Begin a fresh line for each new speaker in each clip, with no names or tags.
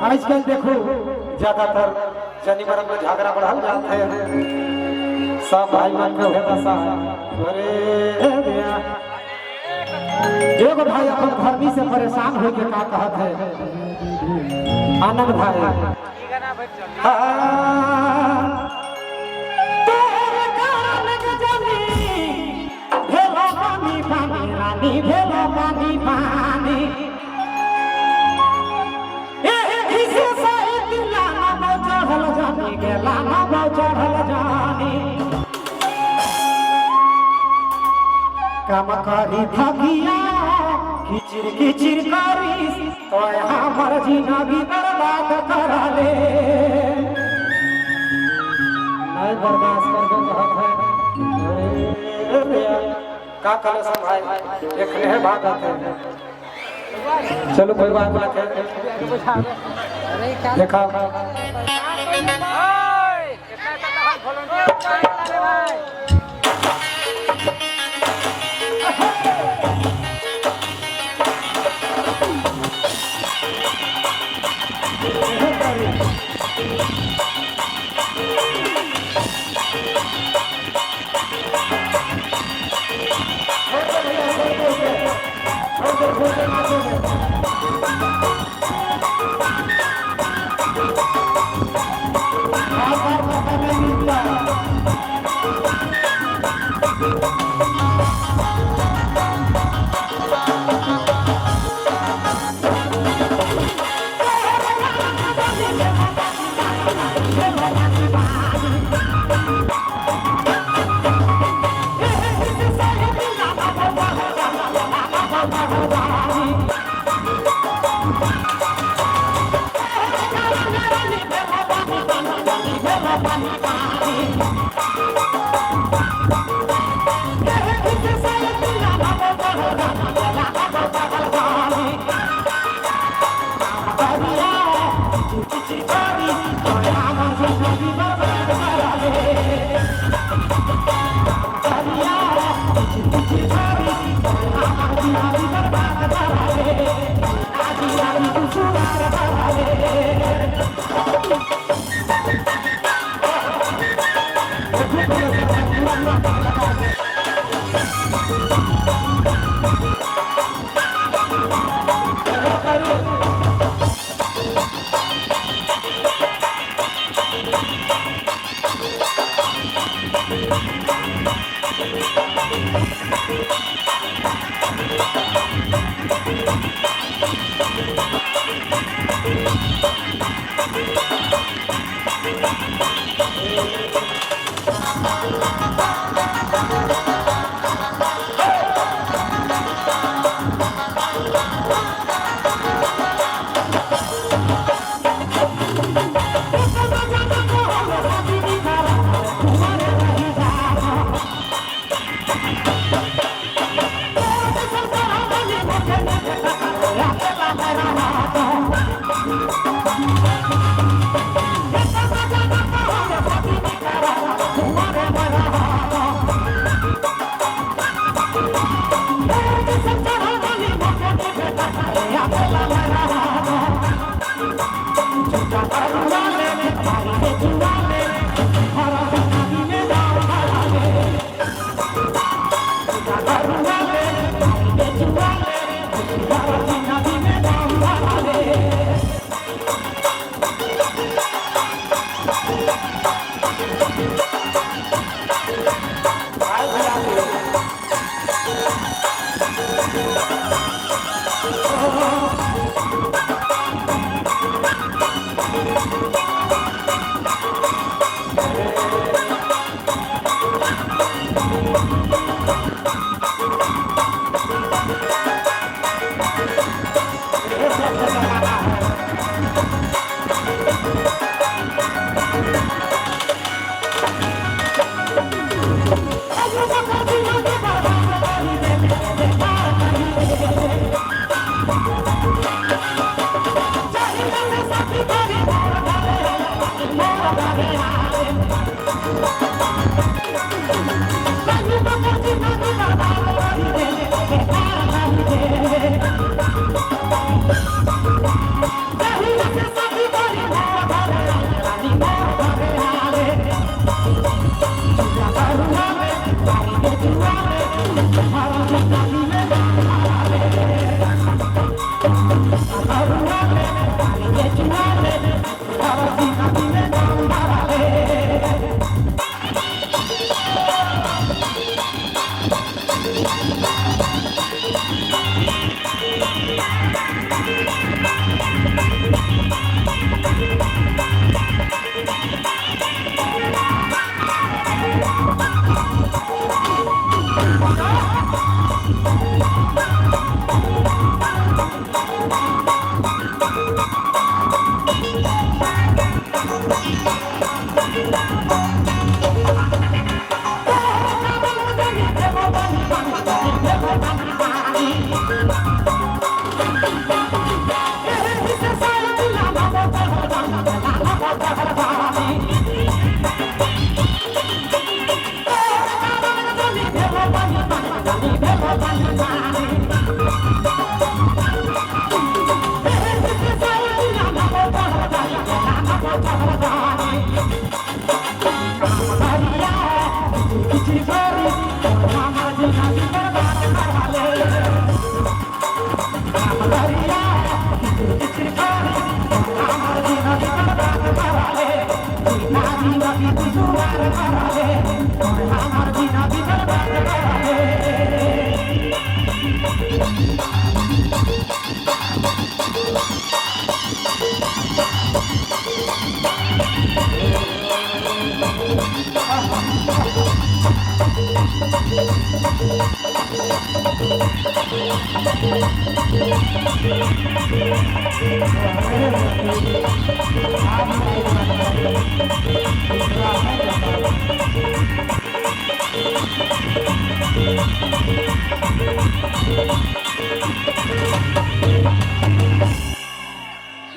आजकल देखो ज्यादातर जनी मरन में झगड़ा बढ़ल जात है, सब भाई मन के होता सा। अरे दिया एगो भाई अपन धर्मी से परेशान होके का कहत है आनंद भाई, तोर कारण गजनी भेलो पानी पानी रानी भेलो पानी पानी, एही से साहित्य लाना चढ़ल जानी गेला ना चढ़ल जानी, काम करी थकिया किचिर किचिर करी तो हमर जिंदगी बर्बाद करा ले। नहीं बर्दाश्त करके कहत है। अरे भैया का कल सब भाई देखने है भागत है। चलो कोई बात नहीं है, देखा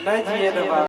नहीं जिए दबा।